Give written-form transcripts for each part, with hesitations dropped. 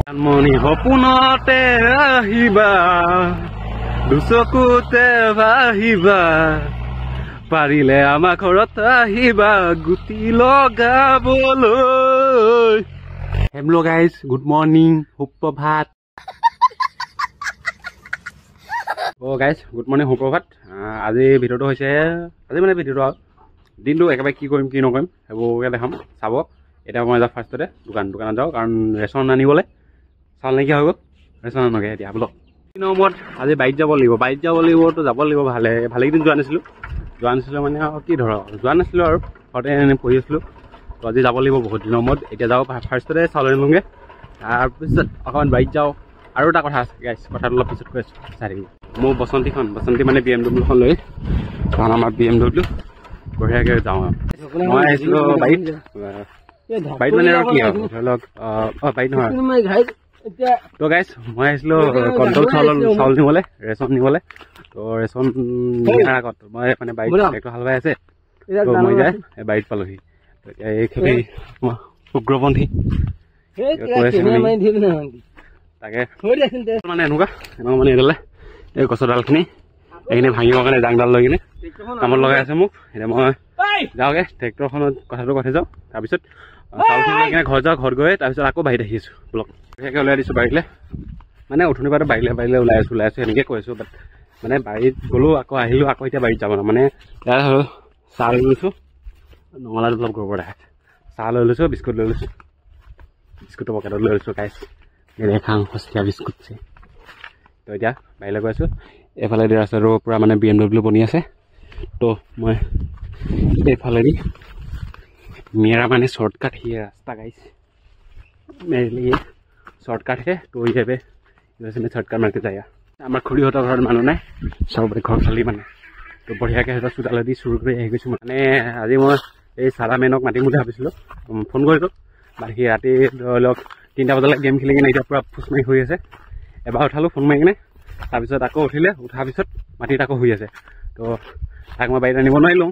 মনি সপোনতে আহিবা, দুচকুতে ভাহিবা, পাৰিলে আমাৰ ঘৰত আহিবা গুটি লগাবলৈ। হেল্ল' গাইজ, গুড মৰ্ণিং, সুপ্ৰভাত। অ' গাইজ, গুড মৰ্ণিং, সুপ্ৰভাত। আজি ভিডিঅ'টো হৈছে, আজি মানে ভিডিঅ'টো আৰু দিনটো একেবাৰে কি কৰিম কি নকৰিম সেইবোৰকে দেখাম, চাব। এতিয়া মই যাওঁ ফাৰ্ষ্টতে দোকানত যাওঁ, কাৰণ ৰেচন আনিবলৈ চাউল নাইকিয়া হৈ গ'ল, ৰেচন আনোগৈ এতিয়া। বোলক দিনৰ মূৰত আজি বাৰীত যাব লাগিব, বাৰীত যাব লাগিব তো যাব লাগিব। ভালেকেইদিন যোৱা নাছিলোঁ, মানে আৰু কি ধৰক যোৱা নাছিলোঁ আৰু ঘৰতে এনেই পঢ়ি আছিলোঁ। তো আজি যাব লাগিব বহুত দিনৰ মূৰত। এতিয়া যাওঁ ফাৰ্ষ্টতে চাউল আনিলোঁগৈ, তাৰপিছত অকণমান বাৰীত যাওঁ। আৰু এটা কথা আছে গাইছ, কথাটো অলপ পিছত কৈ আছোঁ, চাই থাকিব। মোৰ বসন্তীখন, বসন্তী মানে বি এম ডব্লিউখন লৈ, কাৰণ আমাৰ বি এম ডব্লিউ বঢ়িয়াকৈ যাওঁ। মই আহিছিলোঁ বাৰীত, বাৰীত মানে আৰু কি আৰু ধৰি লওক, অঁ বাৰীত নহয়। তো গাইছ, মই আহিছিলোঁ কণ্ট্ৰল চাউল নিবলৈ, ৰেচন নিবলৈ। তো ৰেচন নিয়াৰ আগত মই মানে বাৰীত ট্ৰেক্টৰ হাল বাই আছে, তো মই যাই বাৰীত পালোহি। এতিয়া এই খেতি উগ্ৰপন্থী তাকে মানে এনেকুৱা মানে এইডালে এই গছৰ ডালখিনি এইখিনি ভাঙিবৰ কাৰণে জাংডাল লৈ কিনে কামত লগাই আছে মোক। এতিয়া মই যাওঁগৈ ট্ৰেক্টৰখনত কথাটো কথা যাওঁ, তাৰপিছত চাউলখিনি লৈ কিনে ঘৰত যাওঁ, ঘৰত গৈ তাৰপিছত আকৌ বাৰীত আহি আছোঁ। ব্লক বিশেষকৈ ওলাই দিছোঁ বাৰীলৈ, মানে উঠনিৰ পৰাতো বাৰীলৈ ওলাই আছোঁ এনেকৈ কৈ আছোঁ। বাট মানে বাৰীত গ'লোঁ, আকৌ আহিলোঁ, আকৌ এতিয়া বাৰীত যাব ন। মানে ইয়াত হ'ল চাহ লৈ লৈছোঁ, নঙলাটো অলপ গড়বড় দেখাইছে। চাহ লৈ লৈছোঁ, বিস্কুট লৈ লৈছোঁ, বিস্কুটৰ পকেটত লৈ লৈছোঁ গাইছ, নেদেখাওঁ সস্তীয়া বিস্কুট। তো এতিয়া বাৰীলৈ গৈ আছোঁ। এইফালেদি ৰাস্তাটোৰ পূৰা মানে বি এম ডব্লিউ বনি আছে, তো মই এইফালেদি मेरा माने शॉर्टकट ही है रास्ता गाइस, मेरे लिए शॉर्टकट है। तो ये पे वैसे मैं शॉर्टकट मारके जाएगा। আমাৰ খুৰীহঁতৰ ঘৰত মানুহ নাই, চবৰে ঘৰ খালী মানে। তো বঢ়িয়াকৈ সিহঁতৰ চোতালেদি চুৰ কৰি আহি গৈছোঁ। মানে আজি মই এই চাৰামেনক মাতিম বুলি ভাবিছিলোঁ, ফোন কৰিলোঁ, বাট সি ৰাতি ধৰি লওক 3টা বজালৈ গেম খেলি কিনে এতিয়া পূৰা ফুচ মাৰি শুই আছে। এবাৰ উঠালোঁ ফোন মাৰি কিনে, তাৰপিছত আকৌ উঠিলে, উঠাৰ পিছত মাটিত আকৌ শুই আছে। তো তাক মই বাৰীত আনিব নোৱাৰিলোঁ।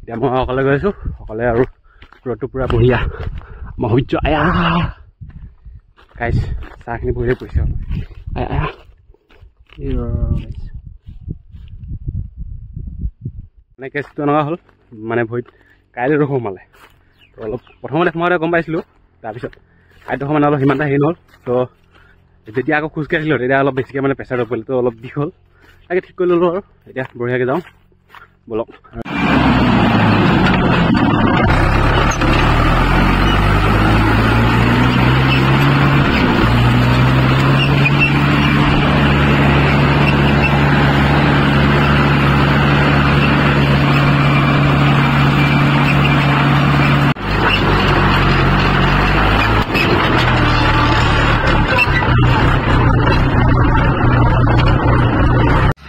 এতিয়া মই অকলে গৈ আছোঁ, অকলে আৰু ৰ'দটো পূৰা বঢ়িয়া, মই সূৰ্য আয়া গাইছ, চাহখিনি বঢ়িয়া পৰিছে আয়া আয়া। মানে কেছটো এনেকুৱা হ'ল, মানে ভৰিত কাইলৈতো সোমালে, তো অলপ প্ৰথমতে সোমাওঁতে গম পাইছিলোঁ, তাৰপিছত কাইলৈতো মানে অলপ সিমান এটা হেৰি নহ'ল। তো যেতিয়া আকৌ খোজকাঢ়িছিলোঁ তেতিয়া অলপ বেছিকৈ মানে প্ৰেছাৰটো পৰিল, তো অলপ বিষ হ'ল, তাকে ঠিক কৰি ল'লোঁ আৰু এতিয়া বঢ়িয়াকৈ যাওঁ ব'লক।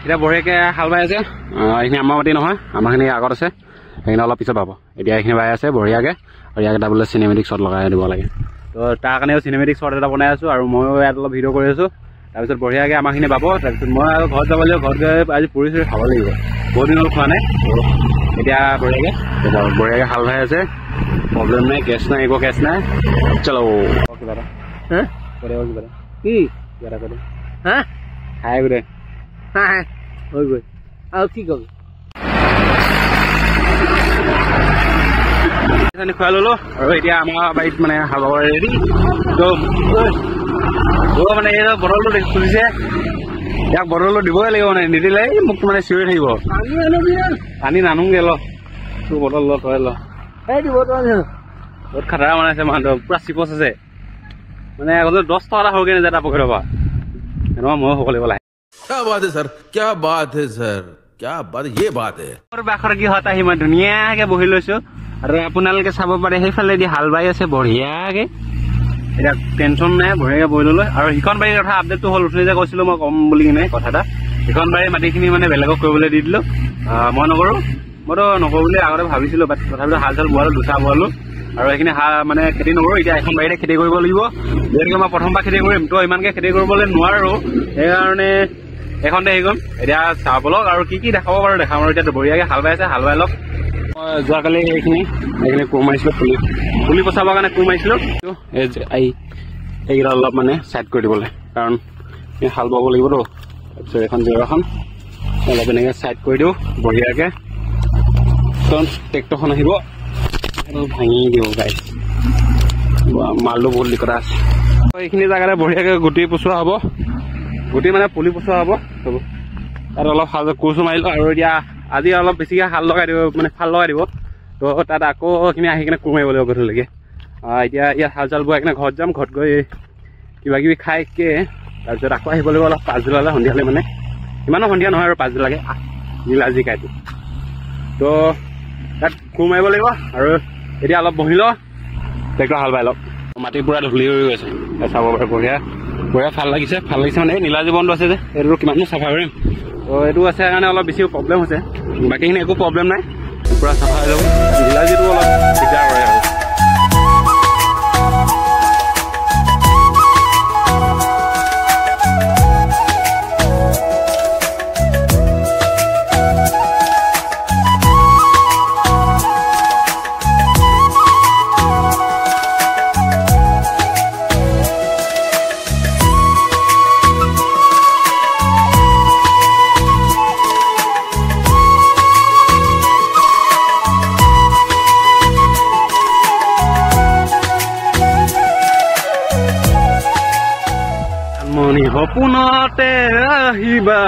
এতিয়া বঢ়িয়াকৈ হাল বাই আছে। এইখিনি আমাৰ মাটি নহয়, আমাৰখিনি আগত আছে, সেইখিনি অলপ পিছত পাব। এতিয়া এইখিনি বাই আছে বঢ়িয়াকৈ, আৰু ইয়াক এটা বোলে চিনেমেটিক শ্বট লগাই দিব লাগে, তো তাৰ কাৰণেও চিনেমেটিক শ্বট এটা বনাই আছোঁ আৰু ময়ো ইয়াত অলপ ভিডিঅ' কৰি আছোঁ। তাৰপিছত বঢ়িয়াকৈ আমাৰখিনি পাব, তাৰপিছত মই আৰু ঘৰত যাব লাগিব, ঘৰত গৈ আজি পুৰি চুৰি খাব লাগিব, বহুত দিন হ'ল খোৱা নাই। এতিয়া বঢ়িয়াকৈ হাল বাই আছে, প্ৰব্লেম নাই, কেছ নাই, একো কেছ নাই। চলো কিবা এটা কিবা এটা কি কিবা এটা কৰি হা খাই গোটেই হৈ গ'ল আৰু কি কবি। খুৱাই ললো আৰু এতিয়া আমাৰ বাৰীত মানে হাল বাব ৰেডি। তো মানে এই বটলটো খুজিছে, ইয়াক বটলটো দিবই লাগিব, মানে নিদিলে মোক মানে চিঞৰি থাকিব। পানী নানোগে, ল তোৰ বটল ল, তই ল। বহুত খাটাৰা বনাইছে মানুহটো, পুৰা চিপচ আছে, মানে আগতে 10 টকা এটা সৰুকে নাযায় তাৰ পকেটৰ পৰা। এনেকুৱা ময়ো হ'ব লাগিব লাহে। क्या बात है सर, क्या बात है सर, क्या बात, ये बात है। বাখৰ গৃহত আহি মই ধুনীয়াকে বহি লৈছো আৰু আপোনালোকে চাব পাৰে সেইফালেদি হাল বাই আছে বঢ়িয়াকে। এতিয়া টেনচন নাই, বঢ়িয়াকে বহি ললো। আৰু সিখন বাৰীৰ কথা আপডেটটো হ'ল, উঠনি যে কৈছিলো মই কম বুলি কিনে কথা এটা, সিখন বাৰীৰ মাটিখিনি মানে বেলেগক কৰিবলৈ দি দিলো, মই নকৰো, মইতো নকৰো বুলি আগতে ভাবিছিলো, বাট তথাপিতো হাল চাল বোৱালো, দুচা বোৱালো আৰু সেইখিনি মানে খেতি নকৰো। এতিয়া এখন বাৰীতে খেতি কৰিব লাগিব, যিহেতুকে মই প্ৰথমবাৰ খেতি কৰিম, তো ইমানকে খেতি কৰিবলৈ নোৱাৰো, সেইকাৰণে এইখনতে হেৰি কৰিম। এতিয়া চাহ বলক আৰু কি কি দেখাব পাৰো দেখাম। আৰু এতিয়া বঢ়িয়াকে হাল বাই আছে, হাল বাই লওক। মই যোৱাকালি এইখিনি কোৰ মাৰিছিলোঁ, পুলি পচাবৰ কাৰণে কোৰ মাৰিছিলোঁ। এইকেইটা অলপ মানে ছাইড কৰি দিবলৈ, কাৰণ এই হাল বাব লাগিবতো। তাৰপিছত এখন জেওৰাখন অলপ এনেকৈ ছাইড কৰি দিওঁ বঢ়িয়াকৈ, কাৰণ ট্ৰেক্টৰখন আহিব ভাঙি দিব গাইছ। মালটো বহুত লিকটা আছে। এইখিনি জেগাতে বঢ়িয়াকৈ গুটি পচোৱা হ'ব, গুটি মানে পুলি পচোৱা হ'ব। তাত অলপ হাল কোৰ চোৰ মাৰিলোঁ, আৰু এতিয়া আজি অলপ বেছিকৈ হাল লগাই দিব, মানে ফাল লগাই দিব। তো তাত আকৌ এইখিনি আহি কিনে কোৰ মাৰিব লাগিব গধূলিলৈকে। এতিয়া ইয়াত হাল চাল বোৱাই কিনে ঘৰত যাম, ঘৰত গৈ কিবা কিবি খাই কে তাৰপিছত আকৌ আহিব লাগিব অলপ পাছবেলালৈ, সন্ধিয়ালৈ, মানে ইমানো সন্ধিয়া নহয় আৰু পাছবেলাকে নীলাজি কাইটো। তো তাত কোৰ মাৰিব লাগিব। আৰু এতিয়া অলপ বহি লওঁ, ট্ৰেক্টৰ হাল বাই লওক। মাটি পূৰা ধূলি হৈ গৈছে, চাব পাৰে বঢ়িয়া বঢ়িয়া ভাল লাগিছে, ভাল লাগিছে। মানে এই নীলাজী বনটো আছে যে, এইটো কিমাননো চাফা কৰিম, তো এইটো আছে কাৰণে অলপ বেছি প্ৰব্লেম হৈছে, বাকীখিনি একো প্ৰব্লেম নাই, পূৰা চাফা হৈ যাব। নীলাজীটো অলপ দিগদাৰ কৰে আৰু। মণি সপোনতে আহিবা,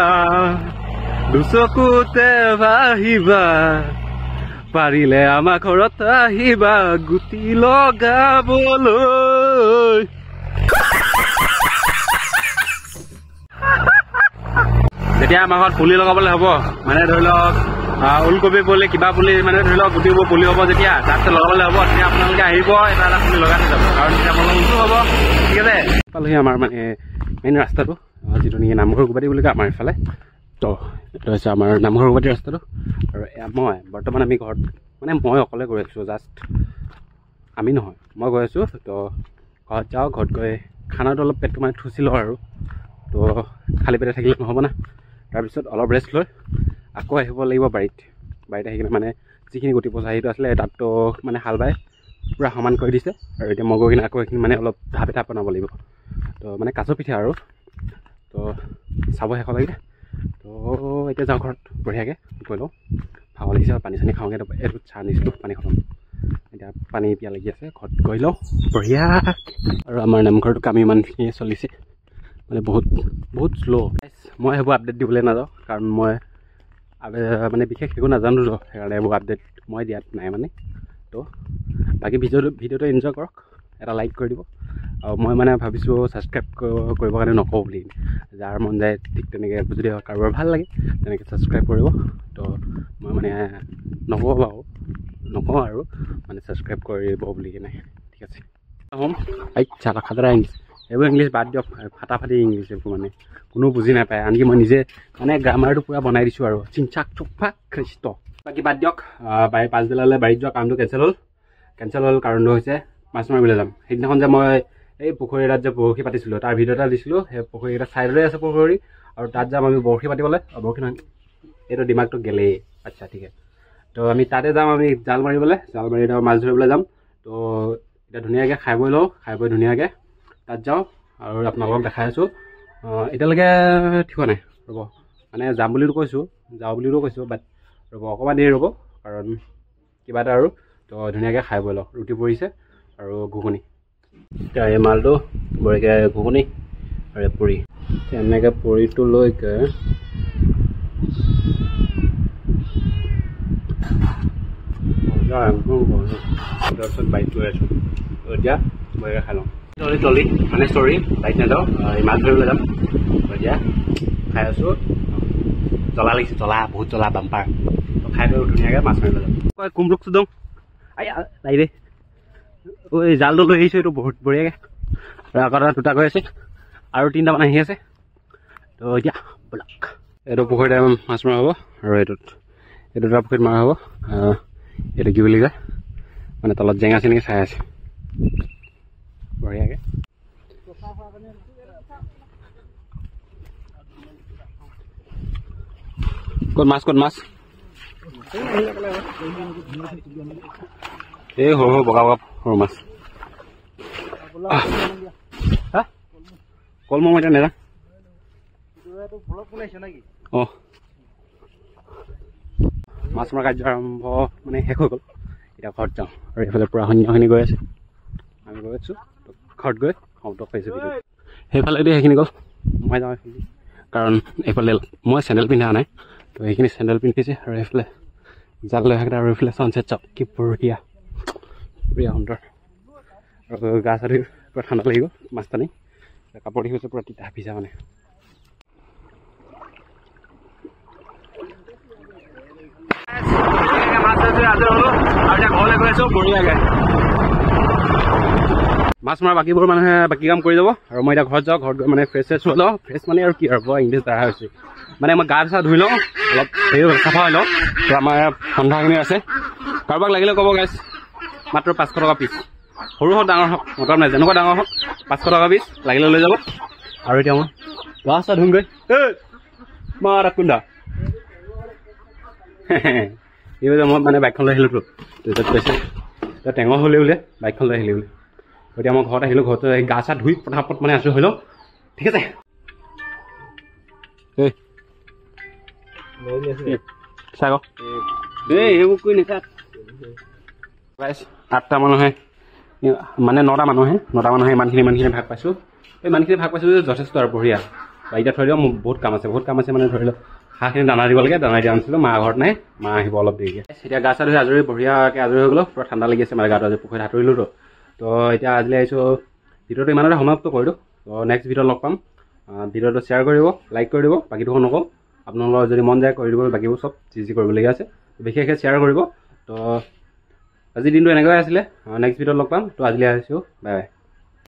দুচকুতে ভাহিবা, পাৰিলে আমাৰ ঘৰত আহিবা গুটি লগাবলৈ। যেতিয়া আমাৰ ঘৰত পুলি লগাবলৈ হ'ব, মানে ধৰি লওক ওলকবি পুলি কিবা পুলি, মানে ধৰি লওক গুটিবোৰ পুলি হ'ব, যেতিয়া তাত লগাবলৈ হ'ব তেতিয়া আপোনালোকে আহিব, এটা এটা পুলি লগাই থৈ যাব, কাৰণ তেতিয়া আপোনালোকৰ উঁচু হ'ব। ঠিক আছে, পালোহি আমাৰ মানে মেইন ৰাস্তাটো, যিটো নেকি নামঘৰ গুবাটি বুলি কয় আমাৰ এইফালে। তো এইটো হৈছে আমাৰ নামঘৰ গুবাটি ৰাস্তাটো। আৰু মই বৰ্তমান আমি ঘৰত, মানে মই অকলে গৈ আছোঁ, জাষ্ট আমি নহয় মই গৈ আছোঁ। তো ঘৰত যাওঁ, ঘৰত গৈ খানাটো অলপ পেটটো মানে থুচি লওঁ আৰু, তো খালী পেটে থাকিলে নহ'ব না। তাৰপিছত অলপ ৰেষ্ট লৈ আকৌ আহিব লাগিব বাৰীত। বাৰীত আহি কিনে মানে যিখিনি গুটি পচা সেইটো আছিলে তাততো মানে হাল বাই পূৰা সমান কৰি দিছে। আৰু এতিয়া মই গৈ কিনে আকৌ এইখিনি মানে অলপ ঢাপ ঢাপ বনাব লাগিব, তো মানে কাছ পিঠা আৰু। তো চাব শেষলৈকে। তো এতিয়া যাওঁ ঘৰত বঢ়িয়াকৈ গৈ লওঁ, ভাগৰ লাগিছে, পানী চানী খাওঁগৈ। এইটোত চাহ নিছিলোঁ, পানী খতম, এতিয়া পানী পিয়াহ লাগি আছে, ঘৰত গৈ লওঁ বঢ়িয়া। আৰু আমাৰ নামঘৰটো কাম ইমানখিনিয়ে চলিছে, মানে বহুত বহুত শ্ল'। মই সেইবোৰ আপডেট দিবলৈ নাযাওঁ, কাৰণ মই মানে বিশেষ একো নাজানো, সেইকাৰণে এইবোৰ আপডেট মই দিয়াত নাই মানে। তো বাকী ভিডিঅ'টো এনজয় কৰক, এটা লাইক কৰি দিব। আৰু মই মানে ভাবিছোঁ ছাবস্ক্ৰাইব কৰিবৰ কাৰণে নকওঁ বুলি, যাৰ মন যায় ঠিক তেনেকৈ যদি কাৰোবাৰ ভাল লাগে তেনেকৈ ছাবস্ক্ৰাইব কৰিব। তো মই মানে নকওঁ বাৰু, নকওঁ আৰু মানে ছাবস্ক্ৰাইব কৰিব বুলি কিনে। ঠিক আছে, আচ্ছা খাতৰা ইংলিছ, এইবোৰ ইংলিছ বাদ দিয়ক, ফাটাফাটি ইংলিছ এইবোৰ মানে কোনো বুজি নাপায়। আনকি মই নিজে মানে গ্ৰামাৰটো পূৰা বনাই দিছোঁ আৰু, চিংচাক চুকফা খ্ৰীষ্ট। বাকী বাদ দিয়ক, বাৰী পাছবেলালৈ বাৰীত যোৱা কামটো কেঞ্চেল হ'ল। কেঞ্চেল হ'ল কাৰণটো হৈছে মাছ মাৰিবলৈ যাম। সেইদিনাখন যে মই এই পুখুৰী এটাত যে বৰশী পাতিছিলোঁ, তাৰ ভিডিঅ' এটা দিছিলোঁ, সেই পুখুৰী এটা ছাইডতে আছে পুখুৰী, আৰু তাত যাম আমি বৰশী পাতিবলৈ। বৰশী নহয়, এইটো দিমাগটো গেলেই। আচ্ছা ঠিক আছে, তো আমি তাতে যাম, আমি জাল মাৰিবলৈ, জাল মাৰি মাছ ধৰিবলৈ যাম। তো এতিয়া ধুনীয়াকৈ খাই বৈ লওঁ, খাই বৈ ধুনীয়াকৈ তাত যাওঁ আৰু আপোনালোকক দেখাই আছোঁ। এতিয়ালৈকে ঠিক হোৱা নাই, ৰ'ব, মানে যাম বুলিতো কৈছোঁ, যাওঁ বুলিতো কৈছোঁ, বাট ৰ'ব অকণমান দেৰি ৰ'ব, কাৰণ কিবা এটা আৰু। তো ধুনীয়াকৈ খাই বৈ লওঁ, ৰুটি পৰিছে আৰু ঘুগুনি। এতিয়া এই মালটো বঢ়িয়াকৈ ঘুগুনি আৰু পুৰি, এনেকৈ পুৰিটো লৈ তাৰপিছত বাইক লৈ আছোঁ। এতিয়া বঢ়িয়াকৈ খাই লওঁ, জল্দি জল্দি, মানে চৰি বাইক নাযাওঁ, মাছ ধৰিবলৈ যাম। এতিয়া খাই আছোঁ, জ্বলা লাগিছে, জ্বলা বহুত জ্বলা, বাম্পাৰ। খাই লৈ ধুনীয়াকৈ মাছ মাৰিবলৈ যাম। কুমৰুক চুদং আই নাই দে, ঐ জালটো লৈ আহিছোঁ, এইটো বহুত বঢ়িয়াকৈ। আৰু আকৌ এটা দুটা গৈ আছে আৰু তিনিটামান আহি আছে। তো এতিয়া ব'লক, এইটো পুখুৰীতে মাছ মৰা হ'ব, আৰু এইটোত এই দুটা পুখুৰীত মৰা হ'ব। এইটো কি বুলি কয়, মানে তলত জেঙা চেনেকৈ চাই আছে বঢ়িয়াকৈ। ক'ত মাছ, ক'ত মাছ? এই সৰু সৰু বগা বগা সৰু মাছ। কল মই এতিয়া নেযাওঁ। অঁ, মাছ মৰা কাৰ্য আৰম্ভ মানে শেষ হৈ গ'ল, এতিয়া ঘৰত যাওঁ। আৰু এইফালে পূৰা সৈন্যখিনি গৈ আছে, আমি গৈ আছোঁ ঘৰত গৈ সমাপ্ত কৰিছোঁ ভিডিঅ'টো। সেইফালেদি সেইখিনি গ'ল, মই যাওঁ এইফালে, কাৰণ এইফালে মই চেণ্ডেল পিন্ধা নাই, তো সেইখিনি চেণ্ডেল পিন্ধিছে। আৰু এইফালে জাল লৈ থাকে, আৰু এইফালে ছানছেট চাওক কি বঢ়িয়া, বঢ়িয়া সুন্দৰ। আৰু গা চা ধুই পূৰা ঠাণ্ডা লাগি গ'ল, মাছ টানি কাপোৰ দেখিছোঁ পূৰা তিতা ভিজা মানে। মাছ আজৰি হ'লো আৰু এতিয়া ঘৰলৈ গৈ আছোঁ বঢ়িয়াকৈ। মাছ মৰা বাকীবোৰ মানুহে বাকী কাম কৰি যাব, আৰু মই এতিয়া ঘৰত যাওঁ। ঘৰত গৈ মানে ফ্ৰেছ চেছ হৈ লওঁ। ফ্ৰেছ মানে আৰু কি আৰু ইংলিছ দ্বাৰা হৈছে মানে মই গা চা ধুই লওঁ, অলপ হেৰি চাফা হৈ লওঁ। তো আমাৰ সন্ধ্যাখিনি আছে, কাৰোবাক লাগিলে ক'ব গাইছ, মাত্ৰ 500 টকা পিচ, সৰু হওক ডাঙৰ হওক মতলব নাই, যেনেকুৱা ডাঙৰ হওক 500 টকা পিচ লাগিলে লৈ যাব। আৰু এতিয়া মই গা চা ধুমগৈ। মা কোনদা এই মই মানে বাইকখন লৈ আহিলোঁতো, তাৰপিছত কৈছে তই টেঙৰ হ'লে বোলে বাইকখন লৈ আহিলি বোলে। এতিয়া মই ঘৰত আহিলোঁ, ঘৰত গা চা ধুই পটাপট মানে আজৰি হৈ লওঁ, ঠিক আছে। আঠটা মানুহে মানে নটা মানুহে, নটা মানুহে ইমানখিনি ভাগ পাইছোঁ। ইমানখিনি ভাগ পাইছোঁ যে যথেষ্ট আৰু বঢ়িয়া। এতিয়া থৈ দিয়ক, মোৰ বহুত কাম আছে, বহুত কাম আছে মানে ধৰি লওক হাঁহখিনি দানা দিব লাগে, দানা দিয়া আনিছিলোঁ, মা ঘৰত নাই, মা আহিব অলপ দেৰিকৈ। এতিয়া গা চা ধুই আজৰি বঢ়িয়াকৈ আজৰি হৈ গ'লোঁ, পূৰা ঠাণ্ডা লাগি আছে মানে গাটো, আজি পুখুৰীত সাঁতুৰিলোঁতো। তো এতিয়া আজিলৈ আহিছোঁ, ভিডিঅ'টো ইমানতে সমাপ্ত কৰি দিওঁ। তো নেক্সট ভিডিঅ'ত লগ পাম। ভিডিঅ'টো শ্বেয়াৰ কৰিব, লাইক কৰি দিব, বাকীটো নকওঁ, আপোনালোকৰ যদি মন যায় কৰি দিব, বাকীবোৰ চব যি যি কৰিবলগীয়া আছে বিশেষকৈ শ্বেয়াৰ কৰিব। তো আজিৰ দিনটো এনেকুৱাই আছিলে, নেক্সট ভিডিঅ'ত লগ পাম। তো আজিলৈ আহিছোঁ, বাই বাই।